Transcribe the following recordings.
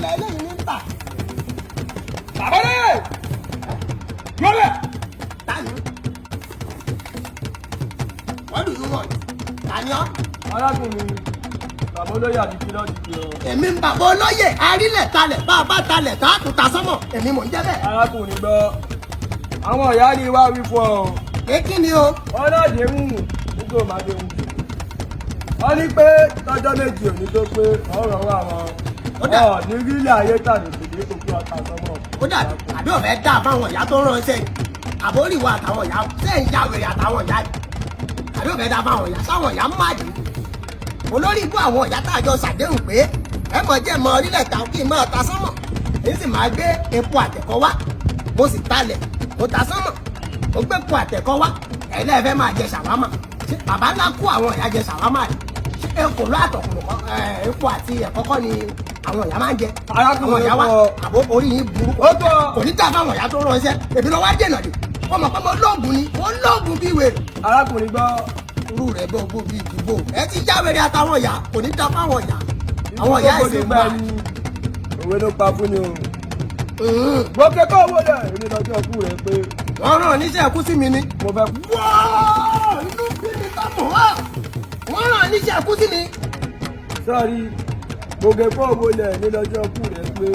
Ilẹ̀ eléyìí ní ń tà. Bàbá olóyè, yọlẹ̀. Tani? What do you want? Tani ọ́? Arákùnrin, bàbá olóyè àti kí lọ́ọ́ dìde o. Èmi ń bàbá olóyè arílẹ̀ talẹ̀ bá a bá talẹ̀ tá a tún ta sọ́mọ̀, èmi mò ń jẹ́ bẹ́ẹ̀. Arákùnrin, gbọ́, àwọn ìyá ni wá wí fún ọ. Pé kí ni o? Wọn náà déhùn nígbà máa déhùn, wọn ní pé tọjọ́ 7 òní tó pé ọ̀rọ̀ wà wọn Ó dà. ọ ní rílẹ̀ ayé tàbí fìdí kókó ọ̀tà sọmọ. Ó dàbí àbí ọ̀fẹ́ dá fáwọn ìyá tó ránṣẹ́ ni, àbóríwá àtàwọn ìyá sẹ́yìn ya wèrè àtàwọn ìyá ni, àbí ọ̀fẹ́ dá fáwọn ìyá sáwọn ìyá ń má dì í olórí ibú àwọn ìyá tá a jọ ṣàdéhùn pé ẹ mọ̀ jẹ́ mọ orílẹ̀ ta kí n máa ta sánmọ̀, èyí sì máa gbé epo àtẹ̀kọ́ wá. Mo sì talẹ̀, mo ta sánmọ̀, mo gbé epo àtẹ̀kọ́ wá. Ẹ̀yin lẹ́ẹ̀ fẹ́ máa jẹ ṣàwámà. Ṣé bàbá ńlá kó àwọn ìyá jẹ ṣàwámà ni? Ṣé ekòló àtọ̀kùnrin kọ́ epo àti ẹ̀kọ́ kọ́ ni àwọn ìyá máa ń jẹ? Arákùnrin, Àwọn ìyá wa kọ́. Àbó orí yín burú. Ó tó. Kò ní dá fáwọn ìyá tó ránṣẹ́. Èmi lọ wá dènà dè wọ́n mọ̀ pé mo lóògùn ni, mo lóògùn bí wèrè. Arákùnrin, gbọ́. Irú rẹ̀ bọ́ bó bí ìdìbò ẹ ti jáwèrè àtàwọn ìyá. Kò ní dá fáwọn ìyá, àwọn ìyá Ikú tó ẹ̀sìn gbà wà. ní òwe ló pa fún ni o. Gbókè kó owó lẹ̀ èmi lọ́jọ́ kú rẹ̀ pé. Wọ́n rán oníṣẹ́ ẹ̀kú sí mi ni. Mo fẹ́. Wọ́ọ́, inú bí mi ká mọ̀ wá, wọ́n rán oníṣẹ́ ẹ̀kú sí mi. Sọ́ọ̀rì, gbókè kó owó lẹ̀ ní lọ́jọ́ kú rẹ̀ pé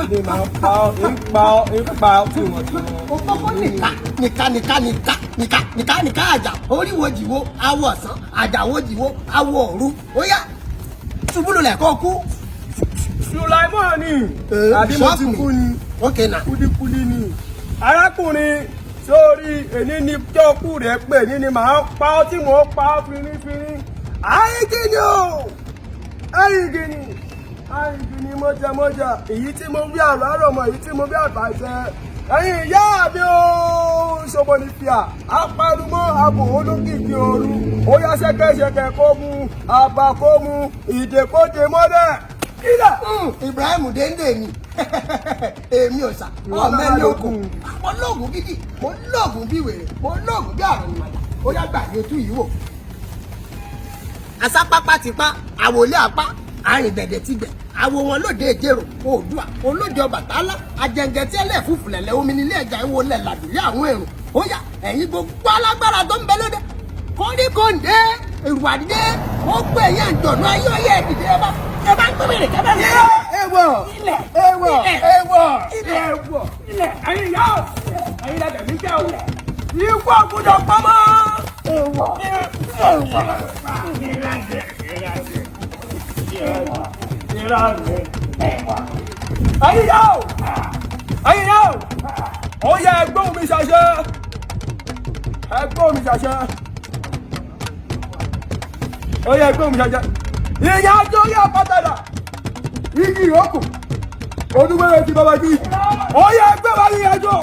ní màá pa ọ́, ń pa ọ́, ń pa ọ́ tí wọ́n ti wọ́n. Ó kọ́kọ́ nìka nìka nìka nìka nìka nìka nìka àjà oríwo jìwó awọ ọ̀sán àjàwó jìwó awọ òru. Ó yá, ṣubú lulẹ̀ kó kú. Sulaimon ni àbí mo ti kú ni? Ok na. Kúlíkúlí ni. Arákùnrin, sórí èní ni jọ́kú rẹ̀ pé ní ni màá pa ọ́ tí mò ń pa ọ́ fínnífínní. Àyíkíni o, àyíkíni, àyíkíni mọ́jàmọ́jà, èyí tí mo wí àrò àròmọ, èyí tí mo wí àbàṣẹ. Ẹ̀yin ìyá mi o, ṣọmọ ní fìyà apárumọ́ abò olókìkí ooru. Ó yá, ṣẹ̀kẹ̀ṣẹ̀kẹ̀ kó mu àbà, kó mu ìdè, kó dè mọ́lẹ̀ kílẹ̀. Ibrahim Dende ni èmi ò sà ọmọ ẹni okùn. Mo lóògùn gidi, mo lóògùn bí wèrè, mo lóògùn bí àrùn ìmọ̀lá. Ó yá, gbà ní ojú yìí wò. Asápápá ti pa àwòlé apá arìngbẹ̀dẹ̀ ti gbẹ̀ àwò wọn lóde ìjẹrò Oòdùà olóde Ọbàtálá ajẹngẹ tí ẹlẹ́fùfù lẹ̀lẹ́ omi nílé ẹja ìwò lẹ̀ làdùlé àwọn èrò. Ó yá, ẹ̀yin gbogbo alágbára tó ń bẹ lóde kóríkóńdé èrò àdìdé ó gbé ẹ̀yà ìjọ̀nù ayé ọyẹ ìdìde ẹ bá ẹ bá ń gbé wèrè kẹ́bẹ́ mi. Ewọ. Ilẹ̀. Ewọ. Ilẹ̀. Ewọ. Ilẹ̀. Ewọ. Ilẹ̀, ẹ̀yin ìyá o, ẹ̀yin lẹbẹ mi jẹ o, ikú ọgbọ́dọ̀ pamọ́. Ewọ ewọ. Ẹ̀yin ìyá o, ẹ̀yin ìyá o, ó yẹ ẹgbọ́n mi ṣàṣẹ, ẹgbọ́n mi ṣàṣẹ, ó yẹ ẹgbọ́n mi ṣàṣẹ. Ìyá tó yẹ pátádà igi ìrókò olúwẹ̀rẹ̀ ti bàbá jí, ó yẹ ẹgbẹ́ wa ní ìyájọ́.